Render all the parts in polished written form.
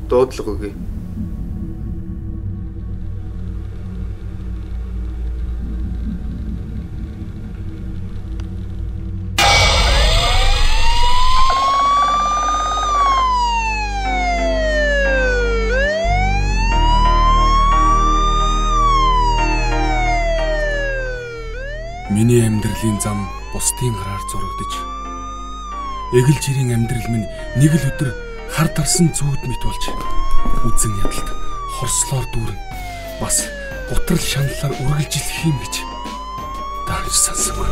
Дуудлага өгье. Миний амьдралын зам бусдын гараар зурагдаж, эгэл жирийн амьдрал минь нэг л өдөр хар дарсан зүүд мэт болж, үзэн ядалт хорслоор дүүрэн бас гутрал шаналлаар үргэлжилэх юм гэж даанч сансангүй.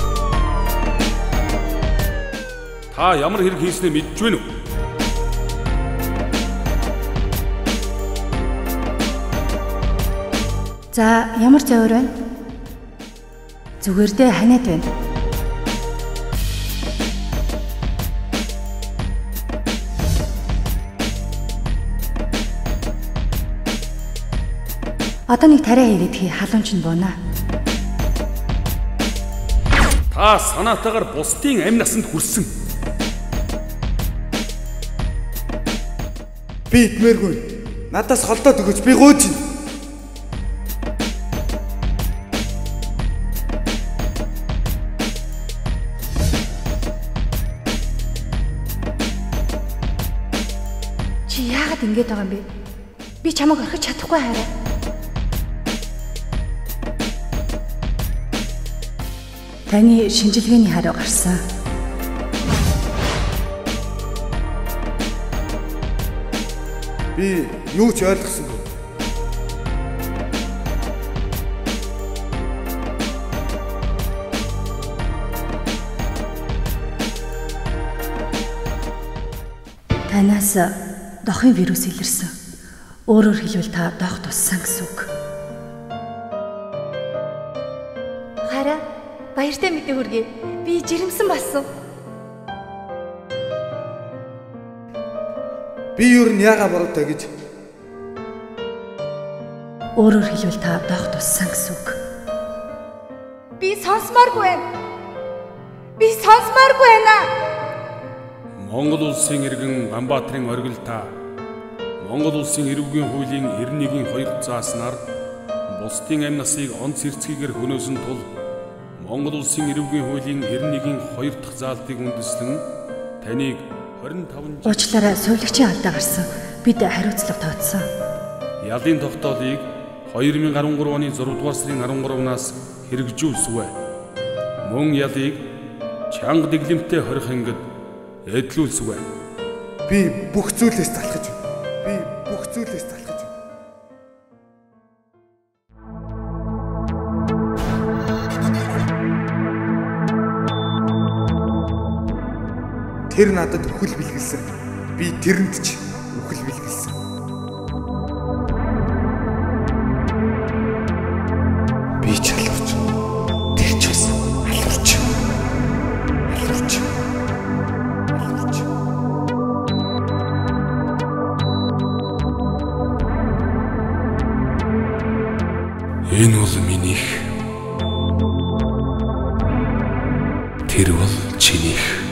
Та ямар хэрэг хийснээ мэдж байна уу? За, ямар зовор байна? Зүгээр дээ ханиад байна. Одоо нэг тариа хийгээд хий, халуун чинь буунаа. Та санаатаагаар бусдын амь насанд хүрсэн. Би итмээргүй. Надаас холдоод өгөөч, би гуйж. Чи яагаад ингэж байгаа юм бэ? Би чамайг орхиж чадахгүй хараа. Таны шинжилгээний хариу гарсан. Би юу ч ойлгосонгүй. Танаас дохын вирус илэрсэн. Өөрөөр хэлбэл та дох туссан гэсэн үг. Хараа, баяртай мэдээ хүргэе. Би жирэмсэн болсон. Би юу н яага буруутай гэж. Өөрөөр хэлбэл та дох туссан гэсэн үг. Би сонсомооргүй байна. Би сонсомооргүй байна. Монгол улсын иргэн Ганбаатарын оргил та Монгол улсын эрүүгийн хуулийн 91-ийн 2 зааснаар бусдын амь насыг онц эрцгийгээр хөнөөсөн тул Монгол улсын эрүүгийн хуулийн 91-ийн 2 дахь заалтыг үндэслэн таныг 25 жил уучлаарай, сувилагчийн алдаа гарсан. Бид хариуцлага тооцсон. Ялын тогтоолыг 2013 оны 6 дугаар сарын 13-наас хэрэгжүүлсвэ. Мөн ялыг чанга дэглэмтэй хорих ангид эдлүүлсвэ. Би бүх зүйлээс залхаж. Би бүх зүйлээс залхаж. Тэр надад үхэл бэлгэлсэн. Би тэрэнд ч үхэл бэлгэлсэн. Би ч алуурч. Тэр ч бас алуурч. Алуурч. Алуурч. Энэ бол минийх. Тэр бол чинийх.